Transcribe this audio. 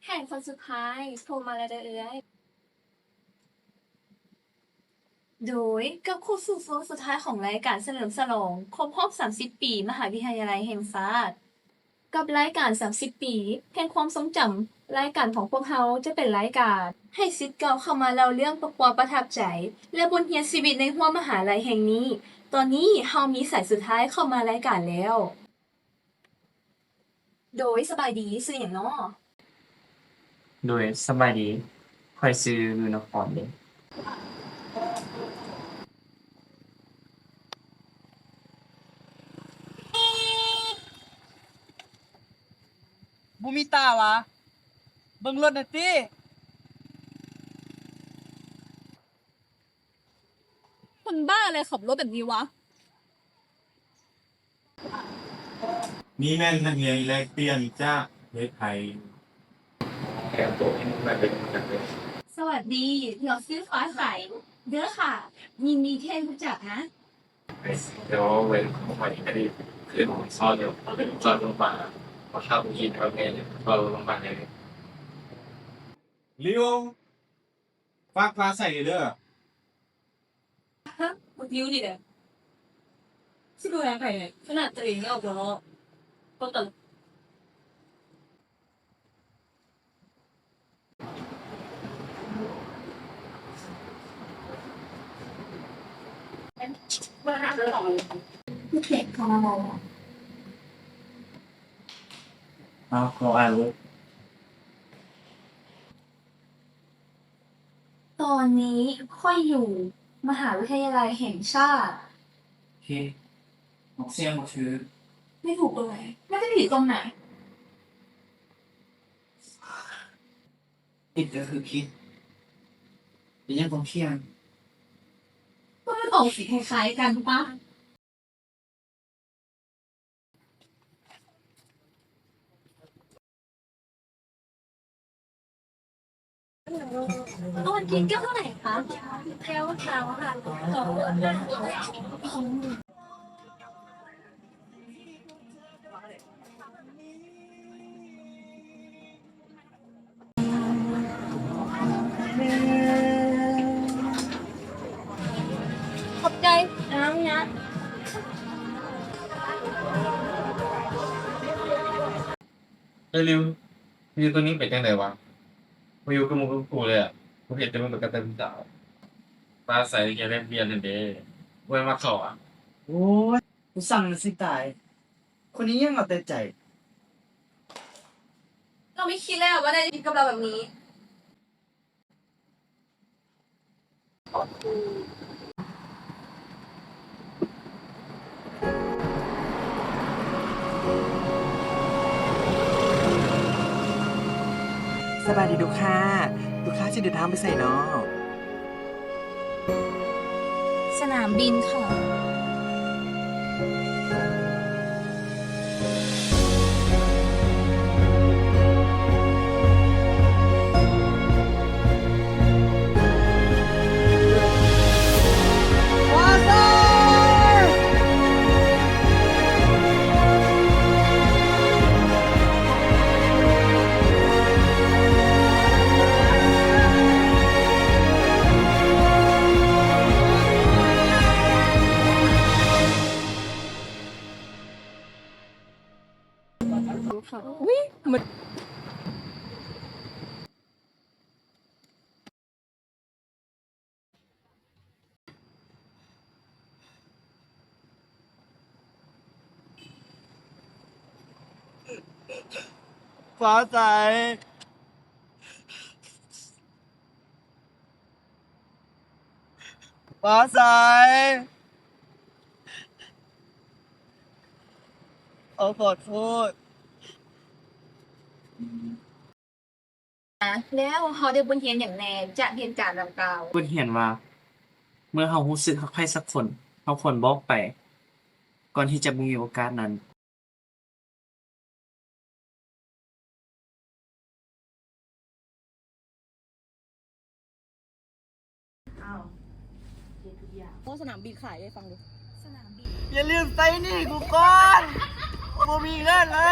ແຂກຄົນສຸດທ້າຍໂທມາແລ້ວເດີ້ເອື້ອຍ. ໂດຍ ກັບເຂົ້າສູ່ຊ່ວງສຸດທ້າຍຂອງລາຍການສະເຫຼີມສະຫຼອງຄົບຮອບສາມສິບປີມະຫາວິທະຍາໄລແຫ່ງຊາດ. ກັບລາຍການສາມສິບປີແຫ່ງຄວາມຊົງຈຳ, ລາຍການຂອງພວກເຮົາຈະເປັນລາຍການໃຫ້ສິດເກົ່າເຂົ້າມາເລົ່າເລື່ອງຄວາມປະທັບໃຈ ແລະ ບົດຮຽນຊີວິດໃນຮົ້ວມະຫາໄລແຫ່ງນີ້. ຕອນນີ້ເຮົາມີສາຍສຸດທ້າຍເຂົ້າມາລາຍການແລ້ວ. ໂດຍ ສະບາຍດີ, ຊື່ຫຍັງນໍ? ໂດຍ ສະບາຍດີ, ຂ້ອຍຊື່ນະຄອນເດ. ບໍ່ມີຕາຫວາ? ເບິ່ງລົດແດ່ຕິ. ຄົນບ້າອະໄລຂັບລົດແບບນີ້ຫວາ? ນີ້ແມ່ນນັກຮຽນແລກປ່ຽນຈາກປະເທດໄທ. ສະຫວັດດີ, ເຮົາຊື່ຟ້າໃສເດີ້ຄ່ະ. ຍິນດີທີ່ໄດ້ຮູ້ຈັກນະ. ລິວ ຝາກຟ້າໃສເດີ້. ຮະ ບັກລິວນີ້ແຫຼະ ຊິດູແລໃຜ ຂະໜາດຕົວເອງຍັງເອົາບໍ່ຮອດ ບໍ່ຕະຫຼະ. ເອົາ ຂໍອ່ານເບິ່ງ. ຕອນນີ້ຂ້ອຍຢູ່ມະຫາວິທະຍາໄລແຫ່ງຊາດ. ຜິດ. ອອກສຽງບໍ່ຖືກ. ໄມ່ຖືກຕົງໄຫນ? ມັນຈະຜິດຕົງໄຫນ? ຜິດກໍຄືຜິດ. ເປັນຫຍັງຕ້ອງຖຽງ? ກໍມັນອອກສຽງຄ້າຍໆກັນປະ? ຕອນກິນແກ້ວເທົ່າໃດຄະ? ແກ້ວຊາວຫ້າ. ຂອບໃຈນຳນະ. ເອີ ລິວ, ຢູ່ຕົວນີ້ເປັນຈັ່ງໃດຫວາ? ບໍ່ຢູ່ກັບໝູ່ກັບຄູ່ເລີຍອະ. ກູເຫັນແຕ່ມຶງໄປກັບແຕ່ຜູ້ສາວ. ຟ້າໃສແກເຮັດວຽກຫັ້ນເດ້. ບໍ່ໄດ້ມັກເຂົາອະ. ໂອ້ຍ ກູສັງມັນຊິຕາຍ. ຄົນອີ່ຫຍັງເອົາແຕ່ໃຈ. ເຮົາບໍ່ຄິດເລີຍວ່າໄດ້ຢູ່ກັບລາວແບບນີ້. ສະບາຍດີລູກຄ້າ. ລູກຄ້າຈະເດີນທາງໄປໃສນໍ? ສະໜາມບິນເຂົາ. ຟ້າໃສ. ຟ້າໃສ. ເຮົາຂໍໂທດ. ແລ້ວເຮົາໄດ້ບົດຮຽນຫຍັງແດ່ຈາກເຫດການດັ່ງກ່າວ? ບົດຮຽນວ່າ ເມື່ອເຮົາຮູ້ສຶກຮັກໃຜສັກຄົນ, ເຮົາຄວນບອກໄປ ກ່ອນທີ່ຈະບໍ່ມີໂອກາດນັ້ນ. ອ້າວ ເຮັດທຸກຢ່າງ. ໂອ້ ສະໜາມບິນຂາຍໃຫ້ຟັງດູ. ສະໜາມບິນ. ຢ່າລືມໃຊ້ໜີ້ກູກ່ອນ. ບໍ່ມີເງິນລະ.